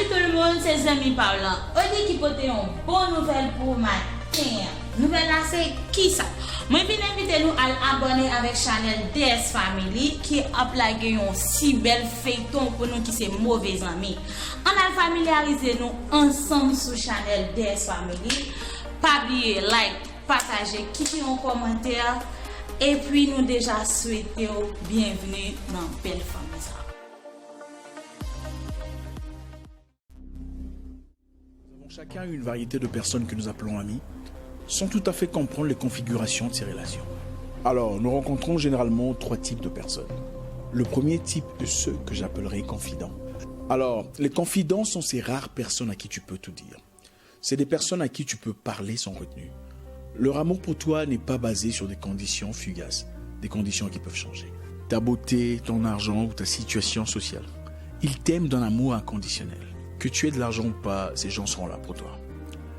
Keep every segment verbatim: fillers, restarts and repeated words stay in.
Tout moun, se zanmi pa w lan, Odi, ki pote yon bon nouvèl pou w maten an. Nouvèl la se kisa? Mwen vin envite nou al abòne avèk chanèl D S Family ki ap lage yon si bèl feyton pou nou ki se Move Zanmi. Ann al familyarize nou ansanm sou chanèl D S Family. Pa bliye like, pataje, kite yon kòmantè, epi nou deja swete w byenvni nan bèl fanmi sa. Nous avons chacun une variété de personnes que nous appelons amis, sans tout à fait comprendre les configurations de ces relations. Alors, nous rencontrons généralement trois types de personnes. Le premier type est ceux que j'appellerai confidents. Alors, les confidents sont ces rares personnes à qui tu peux tout dire. C'est des personnes à qui tu peux parler sans retenue. Leur amour pour toi n'est pas basé sur des conditions fugaces, des conditions qui peuvent changer. Ta beauté, ton argent ou ta situation sociale. Ils t'aiment d'un amour inconditionnel. Que tu aies de l'argent ou pas, ces gens seront là pour toi.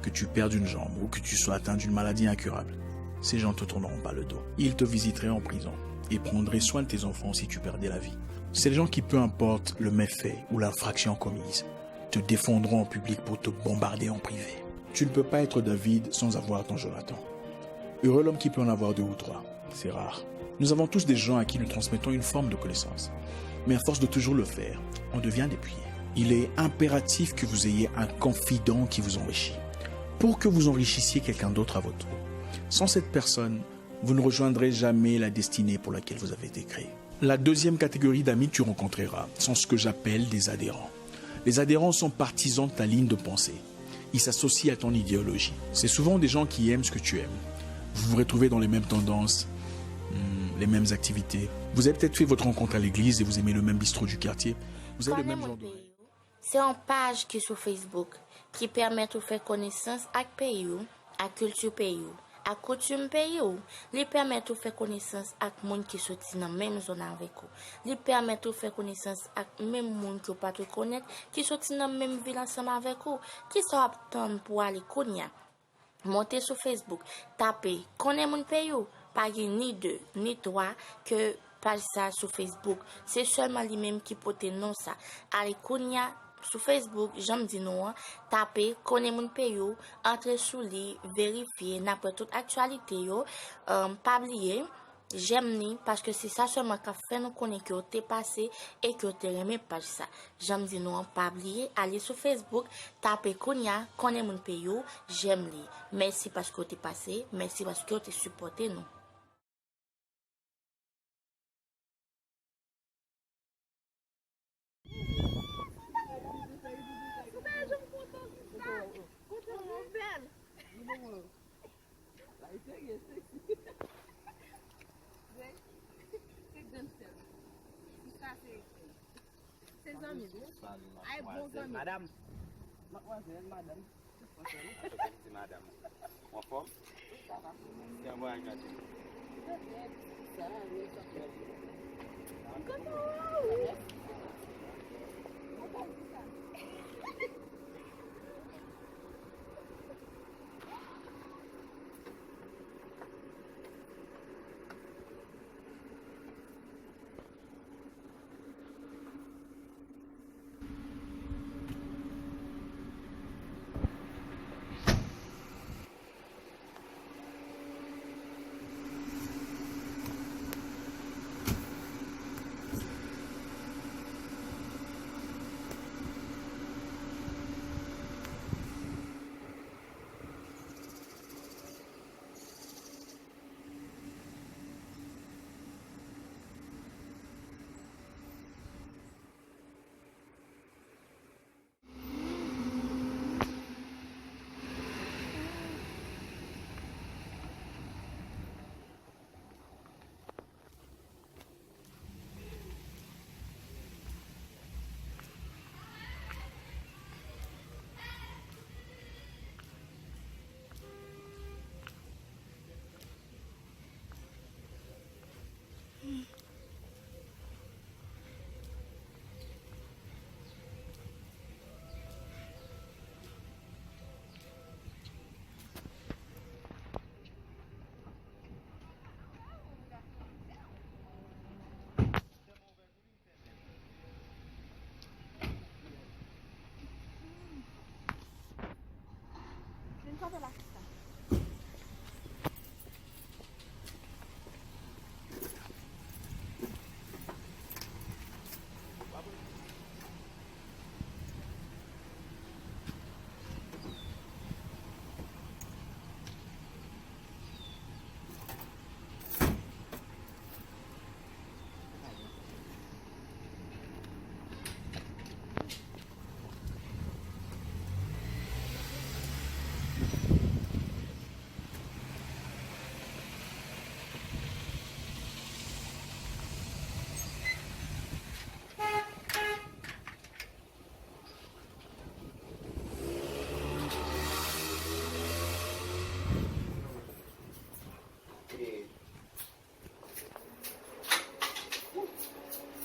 Que tu perdes une jambe ou que tu sois atteint d'une maladie incurable, ces gens te tourneront pas le dos. Ils te visiteraient en prison et prendraient soin de tes enfants si tu perdais la vie. C'est les gens qui, peu importe le méfait ou l'infraction commise, te défendront en public pour te bombarder en privé. Tu ne peux pas être David sans avoir ton Jonathan. Heureux l'homme qui peut en avoir deux ou trois. C'est rare. Nous avons tous des gens à qui nous transmettons une forme de connaissance. Mais à force de toujours le faire, on devient dépouillé. Il est impératif que vous ayez un confident qui vous enrichit, pour que vous enrichissiez quelqu'un d'autre à votre tour. Sans cette personne, vous ne rejoindrez jamais la destinée pour laquelle vous avez été créé. La deuxième catégorie d'amis que tu rencontreras sont ce que j'appelle des adhérents. Les adhérents sont partisans de ta ligne de pensée. Ils s'associent à ton idéologie. C'est souvent des gens qui aiment ce que tu aimes. Vous vous retrouvez dans les mêmes tendances, hmm, les mêmes activités. Vous avez peut-être fait votre rencontre à l'église et vous aimez le même bistrot du quartier. Vous avez le même genre de rêve. Se yon paj ki sou Facebook ki pèmèt ou fè konesans ak peyi w, ak kilti peyi w, ak koutim peyi w. Li pèmèt ou fè konesans ak moun ki soti nan menm zòn avèk ou. Li pèmèt ou fè konesans ak menm moun ke w pa t rekonèt ki soti nan menm vil ansanm avèk ou. Kisa w ap tann pou w ale kounye a? Monte sou Facebook, tape Konnen Moun Peyi W, pa gen ni de, ni twa ke paj sa sou Facebook. Se sèlman li menm ki pote non sa. Ale kounye a sou Facebook, jan m di nou an, tape Konnen Moun Peyi W, antre sou li, verifye, n ap wè tout aktyalite yo. Em, pa bliye, jèm li, paske se sa sèlman k ap fè nou konnen ke w te pase e ke w te renmen paj sa. Jan m di nou an, pa bliye, ale sou Facebook, tape kounye a, Konnen Moun Peyi W, jèm li. Mèsi paske w te pase, mèsi paske w te sipòte nou. Se zanmi m. Ay, bon zanmi. Madam. Madam. Atò, kòm se madanm. Ou anfòm? Sa va. Se yon bon anivèsè.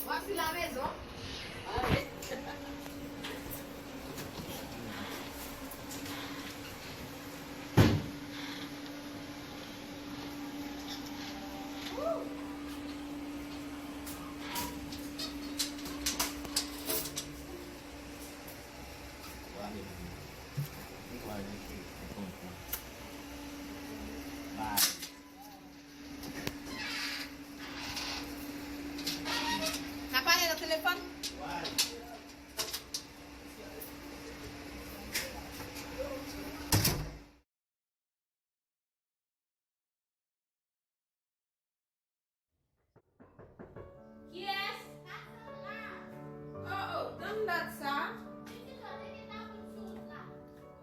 Voici la maison. N ap pale nan telefòn? Kiyès? Cassandra. Oh, oh, tann dat sa. Pitit la te gen tabou sou wout la.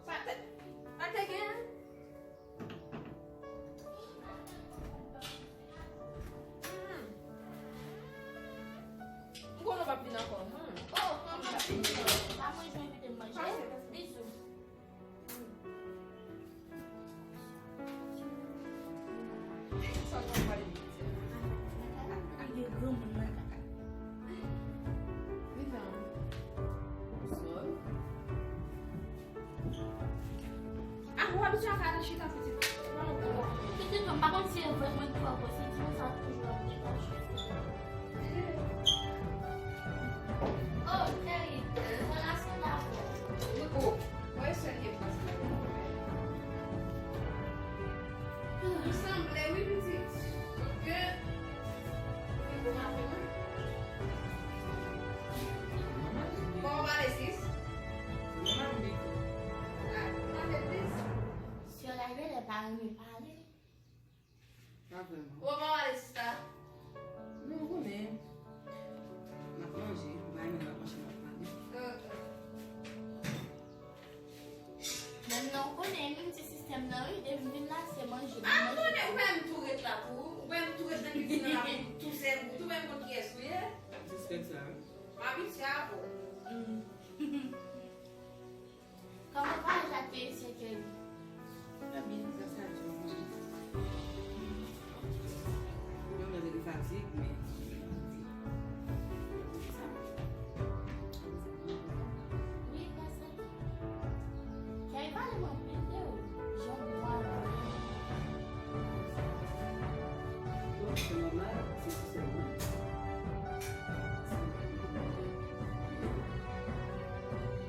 Sa te, sa te gen? Hmm. M konnen w p ap vin ankò. Hmm. Oh, kòman w ap vin? Pa mwen jwenn invite m manje. Pase, pase. Bizou. Ah, ou abitye a ka nan chita, pitit. Pitit, mwen pa konn si e vre, mwen twò gwo, santiman sa toujou ap detache. Oh, cheri, relasyon dabò. Wi, oh, mwen serye paske ou sanble, wi, pitit. Paske ou vin pou maten, wi. Bon, ou pale, sis. Ah, ou pale plis. Sè la genlè pa renmen pale. Pa vrèman. Ou pa pale, sista? Non, ou konnen. M ap manje, m pa renmen lòt machin ap pale. Ok. Menm non, ou konnen, menm ti sistèm nan, wi, depi m vin la, se manje, manje. Ah, m konnen, ou pa menm tou ret la tou. Ou pa menm tou ret nan kizin nan la pou tou sèvi, ou tou menm konn kiyès ou ye. Respè sa, wi. M abitye avè w. Mm. Kòman vwayaj la te ye, sè Kelly? Trè byen, gras a Dye, mwen. Yon lè gen fatig, men sa. Wi, gras a Dye. Kelly pale m anpil de ou, jan w bwè. Bon, se nòmal, se sou sèl mwen.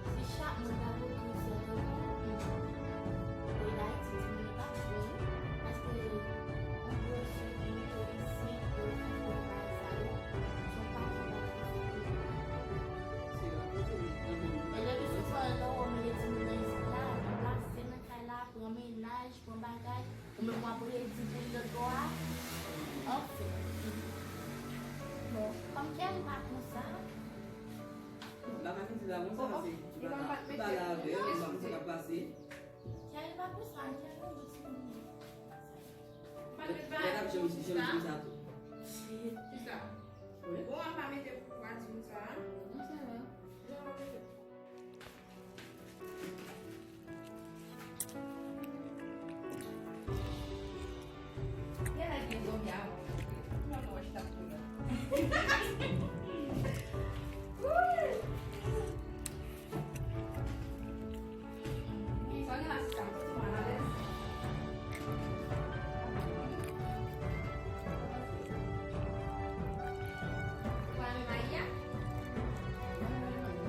Si chak moun ta vote yon sèl tankou ou, peyi Dayiti timoun yo t ap jwe wi, paske yon gwo chèf ki mete w isit pou yo fè bagay sa yo, se yon pakèt bagay ki fèt. E le pli souvan lè w wè w mete timoun nan isit la, yo plase nan kay la, pran mennaj, pran bagay, ou menm w ap redi pou l lòt bò a. Anfen. Bon, kòm Kelly pa konsa. Bon, m pa ka soti la konsa, se, m pa ka pale avè l, m pa konn sa k ap pase. Kelly pa konsa, Kelly yon bon timoun. Lè l ap janm, janm di m sa tou. Kisa? Wi. Bon, w ap pa mete pou pa di m sa. Non, sa va. Jan w ap mete. Genlè gen dòmi avan w antre. Ou pa konn wè chita sou la. Wouy! Sa gen la sista, m santi m malalèz. Ou pa renmen mayi a? Mwen renmen mayi.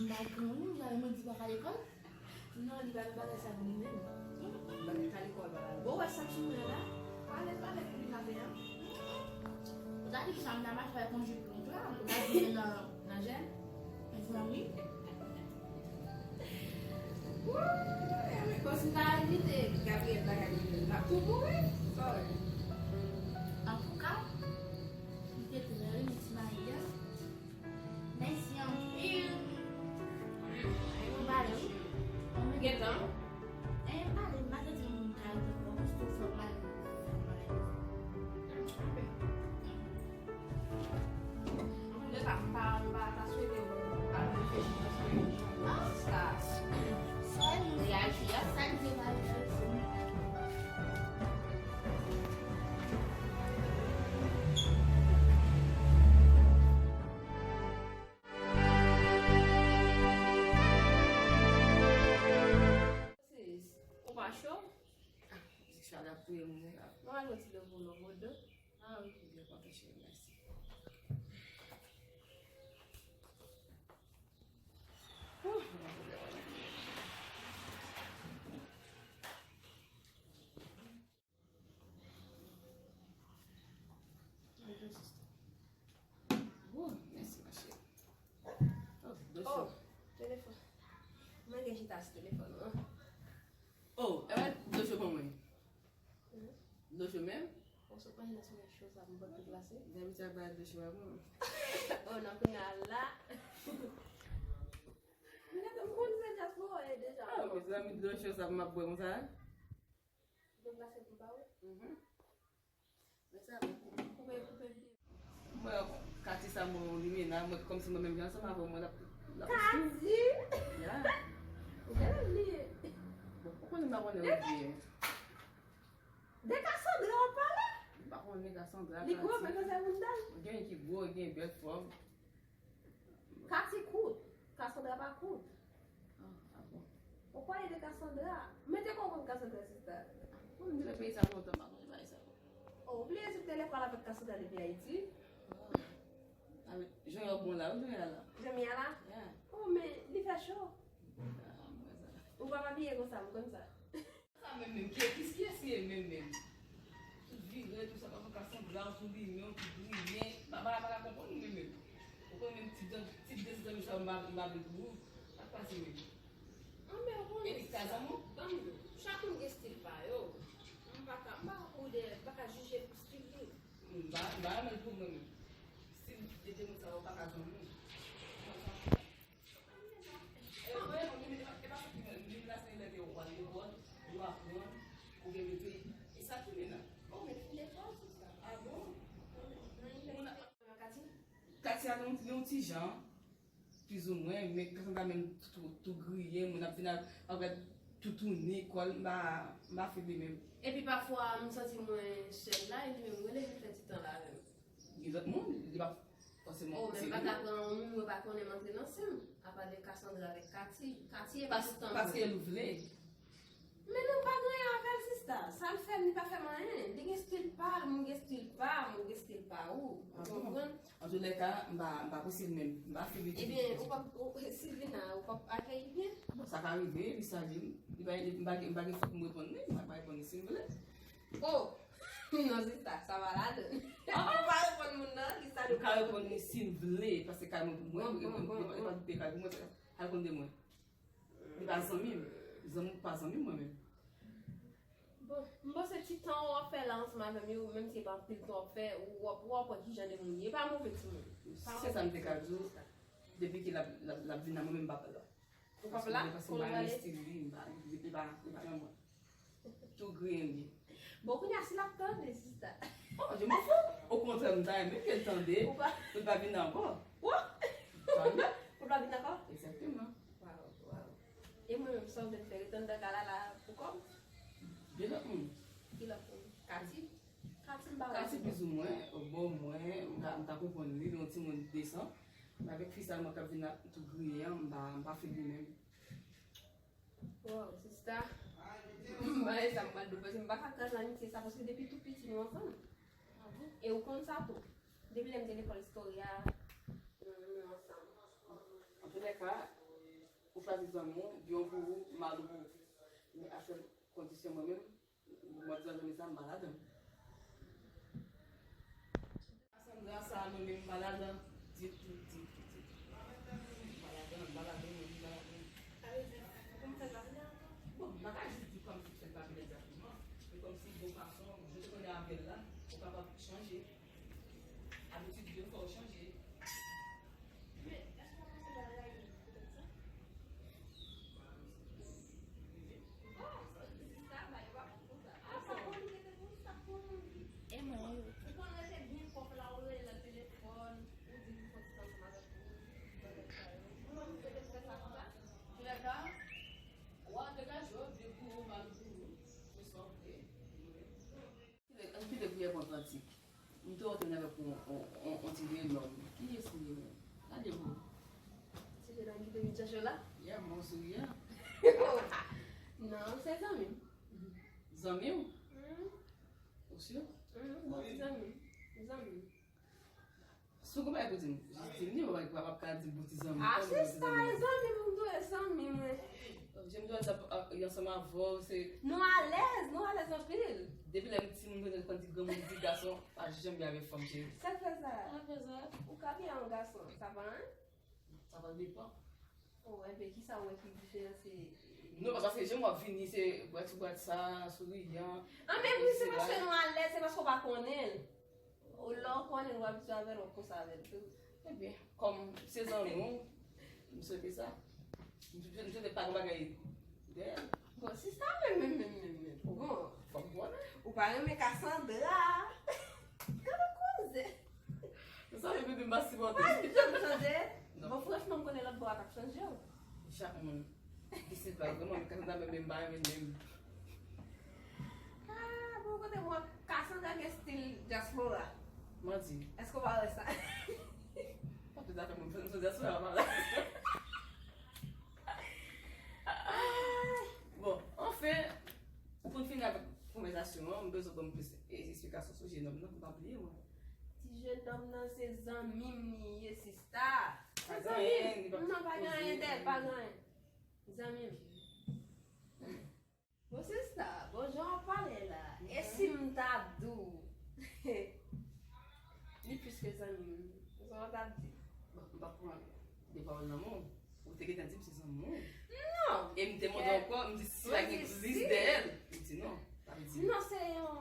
M pa granmoun, jale mwen di pa ka lekòl. Non, li pa nan bagay sa pou li menm. Bagay ka lekòl, bagay. Bon, wè sa sou mwen la. Pale, pale pou li maten an. Ou ta di sa, m ta mache avèk yon jip long la. Ou ta di nan, nan jèn. Mezanmi. Wouy, konsi m ta envite Gabriel lakay li, l ap tou mouri. Sa w wè? Antouka, li te trè ri, li ti mayi a. Mèsi anpil. Mwen pale wi. Gentan. Eh, pale, m pa santi m ka rete ankò. Mwen tou fòk m al fè yon bagay. Anpil de sa, m pa, m pa ta swete w al reflechi paske jan sa reyaji a. Sa k di pa reflechi? Sis, ou pa cho? Ah, ti chalè ap touye m wi la. Mwen al yon ti lobo lobo do. Ah wi. Byen kontan cheri, mèsi. Ouh, mwen vle wè. Bonjou, sista. Oh, mèsi, ma cheri. Oh, dlo cho. Oh, telefòn. Mwen gen chita sou telefòn, non? Oh, e pa dlo cho ban mwen. Mhm. Dlo cho menm? Bon, sou paj la sou cho sa, mwen pa glase. Dabitid, ap bay dlo cho a mwen. Oh, nan kounye a la. Mwen gentan, m konn se djaspo e deja. Ah, mezanmi, dlo cho sa m ap bwè konsa. Dlo glase pou ba ou? Mhm. Men sa bon. Koupe, koupe vide. Mwen, kati sa mwen yon limena, mwen kòmsi mwen menm jan ansanm avè mwen, l ap, l ap Kati! Ya. Ou genlè bliye. Bon, ou konnen m pa konnen ou bliye. De Cassandra w ap pale? M pa konnen Cassandra, Li gwo, Kati. Men nan se moun dal. Gen ki gwo, gen bèl fòm. Kati kout. Cassandra pa kout. Ah, ah bon. Ou pale de Cassandra? Mete kò w konn Cassandra, sista. Mwen menm depi peyi sa lontan, m pa konnen bagay sa yo. Oh, ou bliye si w te lè pale avèk Cassandra depi Ayiti? Ah. Avèk jan yo bon la, wi, jan yo la. Jan mi a la? Yeah. Oh, men li fè cho. Ah, mwen sa. Ou pa abiye konsa, m konn sa. Sa menm menm, ki, ki, kiyès li ye menm menm? Tout vire, tout sa, pa fè Cassandra, tout limen, tout griyen. Pa, pa, pa ka konprann ou menm menm. Ou konn menm tip de, tip de zanmi sa, m pa, m pa vle pou ou. Sa k pase menm? An, men ou konnen Elis ka zanmi w? Ban m di w, chak moun gen stil pa yo. M pa ka, m pa ka pou de, m pa ka jije pou stil li. M pa, m pa renmen l pou mwen menm. Stil de, de moun sa yo pa ka zanmi w. E, wè, non, li mete, e pa sa ki mete la, se lè ke w al lekòl, yo aprann, ou gen mete, e sa ki mete la. Oh, men fin lekòl, sista. Ah bon? Moun a Kati? Kati a yon, yon ti jan, plizoumwen, men Cassandra menm tou, tou griyen, moun ap vin ap, ap gad toutouni, kò l, m pa, m pa fè li menm. Epi pafwa, m santi mwen sèl la, epi menm rele vin fè ti tan la avè m. Gen lòt moun, li pa fòseman Oh, men m pa ka pran yon moun mwen pa konnen m antre nan sen m. Apa de Cassandra avèk Kati. Kati e pa tout tan mwen. Paske l vle. Men nou pa gen anyen avè l, sista. Sa l fè m, li pa fè m anyen. Li gen stil pa l, mwen gen stil pa m, ou gen stil pa ou. Ou konprann? Antoulèka, m pa, m pa posib menm. M pa fè li. Ebyen, ou p ap, ou, Silvina, ou p ap akeyi byen? Bon, sa ka rive, li salye m. Li pa, li, m pa gen, m pa gen fòk m reponn li, m pa reponn li si m vle. Oh! Non, sista, sa pa ladan. Ou pa reponn moun nan, ki sa li ka reponn li si l vle, paske kay mwen pou mwen, li pa kite kay pou mwen, sa ka reponn de mwen. Li pa zanmi m. Zanmi pa zanmi m, mwen menm. Bon, m panse ti tan w ap fè la ansanm avè m yo, menm si e pa anpil tan w ap fè, w ap, w ap wè ki jan de moun li ye. E pa move timoun. Se sa m te ka di w. Depi ke l ap, l ap, l ap vin nan mwen menm, m pa pè la. Ou p ap la? Paske m pa renmen stil li, m pa, li pa, li pa nan mwen. Tou griyen li. Bon, kounye a, si l ap tande, sista. Oh, je m'en fous. Okontrè, m ta renmen ke l tande. Ou pa pou l pa vin ankò. Ou pa vin. Pou l pa vin ankò? Egzakteman. Waw, waw. E mwen menm, sa w te fè, ret anndan kay la la pou kò m? De lòt moun. Ki lòt moun? Kati? Kati m pa wè. Kati plizoumwen, bò mwen, m ta, m ta konprann li, li yon timoun desan. Men avèk fi sa mwen k ap vin ap tou griyen an, m pa, m pa fè li menm. Waw, sista. M pa wè sa m pral di w, paske m pa ka kraze amitye sa, paske depi tou piti nou ansanm. E ou konn sa tou. Depi lè m te lekòl Historia, nou, nou ansanm. Antoulèka, ou chwazi zanmi w, byen w pou ou, mal ou pou ou. Men a sèl kondisyon mwen menm, mwen di zanmi sa, m pa ladan. Sandra sa, mwen menm, m pa ladan. Ditou, ditou, ditou. M pa ladan, m pa ladan, m pa ladan. Sa vle di, ou konn fè sa vle ankò? Bon, m pa ka jis di kòmsi fè l pa vin egzakteman, men kòmsi bon fason, jan w te konnen avè l la, ou kapab chanje. Abitid yo fè w chanje. Men, èske w pa panse bagay yo petèt sa? Ah, sista, ba, yo pa konn konsa. Ah, sa bon, li rete konsa, bon, li. E mwen, yo. Ou konn rete byen kòk la, ou rele nan telefòn, ou di li fè ti ansanm avèk ou, bagay sa yo. Ou konn petèt fè sa konsa? Antoulèka, w a degaje w, byen pou ou, mal pou ou, se sa w vle. Kite, kite priyè pou Atlantik. M te wè w te vin avèk yon, yon, yon, yon ti vye nonm. Kiyès li ye menm? Gade pou. Ti vye nonm ki te vin chèche w la? Yeah, mwen sou, yeah. Non, se zanmi m. Zanmi w? Mhm. Ou si? Mhm, bon, se zanmi m. Zanmi m. Si w gen bagay pou di m, jis di m li, ou pa, pa, pa ka di m pou ti zanmi. Ah, sista, e zanmi m, m tou, e zanmi mwen. Jan m di w, y ansanm avè w, se. Nou alèz, nou alèz anpil. Depi lè m timoun, mwen te konn di granmoun di gason pa janm byen avèk fanm, cheri. Sa fè sa? Sa fè sa? Ou ka byen yon gason, sa pa anyen? Sa va depann. Oh, enben, kisa w wè ki diferans se? Non, paske jan w ap vini, se bwat sou bwat sa, souriyan. Ah, men wi, se paske nou alèz, se paske w pa konnen l. Ou lè w konnen l, w abitye avè l, w ap konsa avè l tou. Ebyen, kòm se zanmi w, m swete sa. M swete, m swete pa gen bagay dèyè l. Bon, sista, men, men, men, men, men. Bon. Fòk konnen. Ou pa renmen Cassandra. Gade koze. Sa vle di m pa sipòte. Pa janm chanje. Non. Bon, franchman, m konnen lòt bò a t ap chanje w. Chak moun gen stil pa yo. Mwen, Cassandra menm, menm, pa renmen menm. Ah, bon, kote mwen, Cassandra gen stil dyaspora. Manti. Èske w pa wè sa? Pa tout afè moun, moun diaspora pa la. Bon, anfen, pou n fini avèk konvèsasyon an, m bezwen ban m plis, e, esplikasyon sou jenòm nan, pou m pa bliye, mwen. Ti jenòm nan se zanmi m li ye, sista. Se zanmi m. Non, pa gen anyen dèyè l, pa gen anyen. Zanmi m. Bon, sista, bon, jan w ap pale la, e si m ta di w li plis ke zanmi m, sa w t ap di? Bon, m pa pran de pawòl nan men w. Ou te gentan di m se zanmi w. Non. E m te montre ankò, m di si la gen plis dèyè l. Ou di non. Sa vle di non, se yon.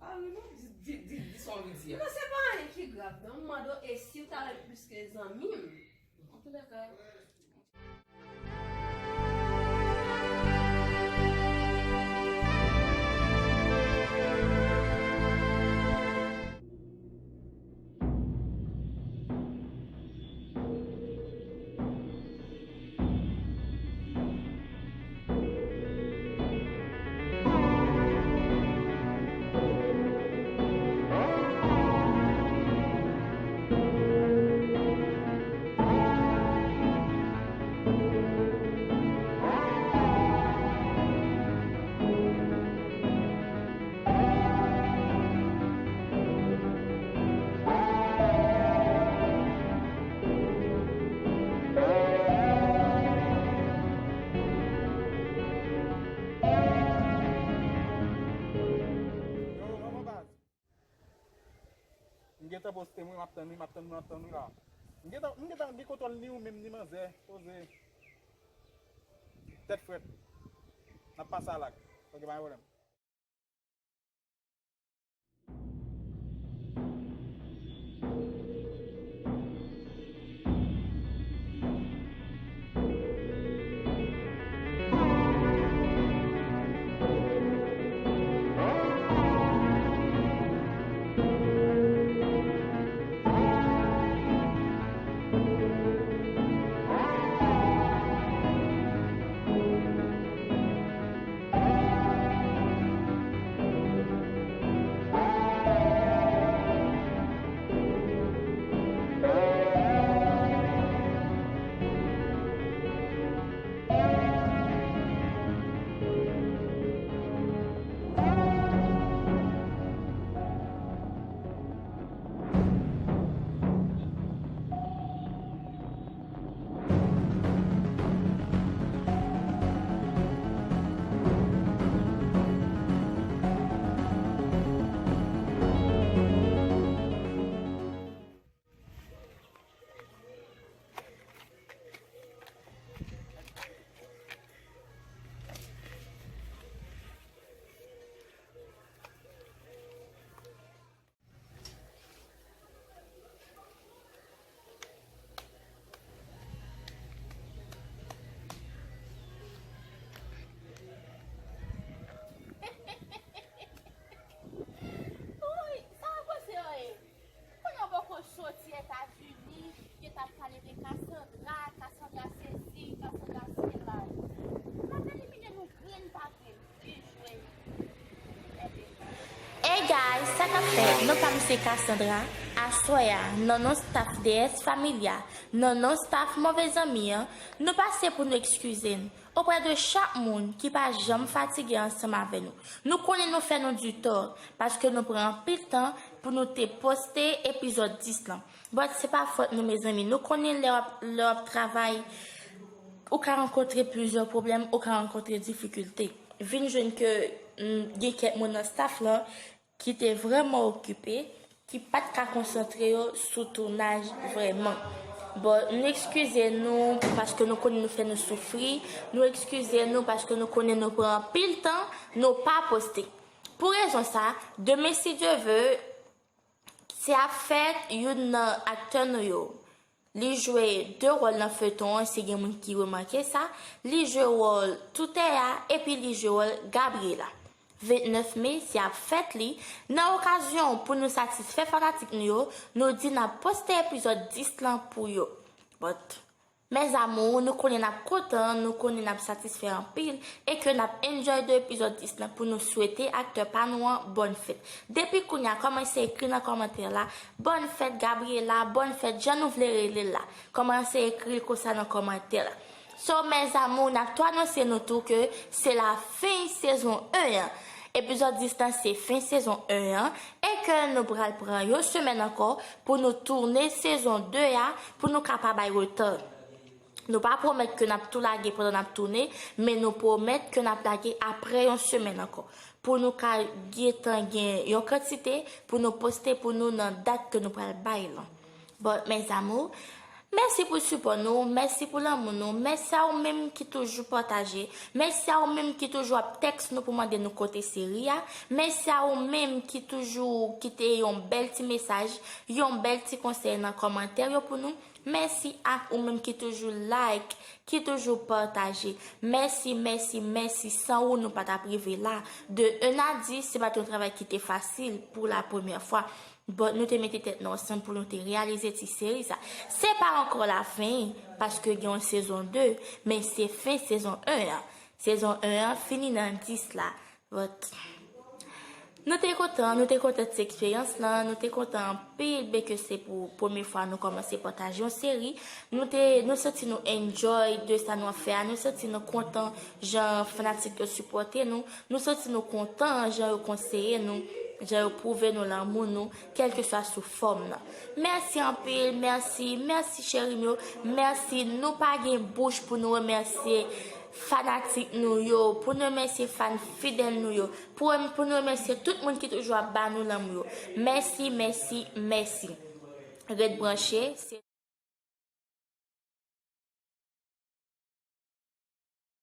Pa vre non, di, di, di, di sa w anvi di a. Non, se pa anyen ki grav, non. M mande w, e si w ta wè l plis ke zanmi m? Antoulèka. Yo, manman baz. M gentan poste mwen, m ap tann wi, m ap tann mwen, m ap tann wi la. M gentan, m gentan gen kontwòl ni ou menm, ni manzè. Poze. Tèt frèt. N ap pase a lak. Ok, pa gen pwoblèm. Sa k ap fèt? Non pa m se Cassandra. Aswè a, nan non staff D S Familia, nan non staff Move Zanmi an, nou pase pou nou ekskize n oprè de chak moun ki pa janm fatige ansanm avè nou. Nou konnen nou fè nou di tò, paske nou pran anpil tan pou nou te poste epizòd dis lan. But se pa fòt nou, mezanmi. Nou konnen lè w ap, lè w ap travay, ou ka rankontre plizyè pwoblèm, ou ka rankontre difikilte. Vin jwenn ke, mm, gen kèk moun nan staff lan ki te vrèman okipe, ki pa t ka konsantre yo sou tounaj vrèman. Bon, nou ekskize nou paske nou konnen nou fè nou soufri, nou ekskize nou paske nou konnen nou pran anpil tan, nou pa poste. Pou rezon sa, demen si Dye ve, se ap fèt youn nan aktè nou yo. Li jwe de wòl nan feyton an, si gen moun ki remake sa. Li jwe wòl Toutè a, epi li jwe wòl Gabriela. Vennèf me, se ap fèt li. Nan okazyon pou nou satisfè fanatik nou yo, nou di n ap poste epizòd dis lan pou yo. But, mes amours, nou konnen n ap kontan, nou konnen n ap satisfè anpil, e ke n ap enjoy de epizòd dis lan pou nou swete aktè pa nou an bòn fèt. Depi kounye a, kòmanse ekri nan kòmantè la, bòn fèt Gabriela, bòn fèt, jan nou vle rele l la. Kòmanse ekri l konsa nan kòmantè la. So, mes amours, n ap tou anonse nou tou ke se la fen sezon en an. Epizòd dis lan se fen sezon en an, e ke nou pral pran yon semèn ankò pou nou tounen sezon de a, pou nou ka pa bay reta. Nou pa pwomèt ke n ap tou lage pandan n ap tounen, men nou pwomèt ke n ap lage apre yon semèn ankò. Pou nou ka gentan gen yon kantite pou nou poste pou nou nan dat ke nou pral bay lan. Bon, mes amours, mèsi pou sipò nou, mèsi pou lanmou nou, mèsi a ou menm ki toujou pataje, mèsi a ou menm ki toujou ap tèks nou pou mande nou kote seri a, mèsi a ou menm ki toujou kite yon bèl ti mesaj, yon bèl ti konsèy nan kòmantè yo pou nou. Mèsi ak ou menm ki toujou like, ki toujou pataje. Mèsi, mèsi, mèsi. San ou, nou pa t ap rive la. De en a dis, se pa t yon travay ki te fasil pou la premyè fwa. But nou te mete tèt nou ansanm pou nou te reyalize ti seri sa. Se pa ankò la fen, paske gen yon sezon de, men se fen sezon en an. Sezon en an fini nan dis la. But nou te kontan, nou te kontan ti eksperyans lan, nou te kontan anpil, byen ke se pou premye fwa nou kòmanse pataje yon seri. Nou te, nou santi nou enjoy de sa nou ap fè a, nou santi nou kontan jan fanatik yo sipòte nou, nou santi nou kontan jan yo konseye nou, jan yo pwouve nou lanmou nou, kèlkeswa sou fòm nan. Mèsi anpil, mèsi, mèsi cheri m yo, mèsi. Nou pa gen bouch pou nou remèsye fanatik nou yo, pou nou remèsye fan fidèl nou yo, pou, pou nou remèsye tout moun ki toujou ap ba nou lanmou yo. Mèsi, mèsi, mèsi. Ret branche. Se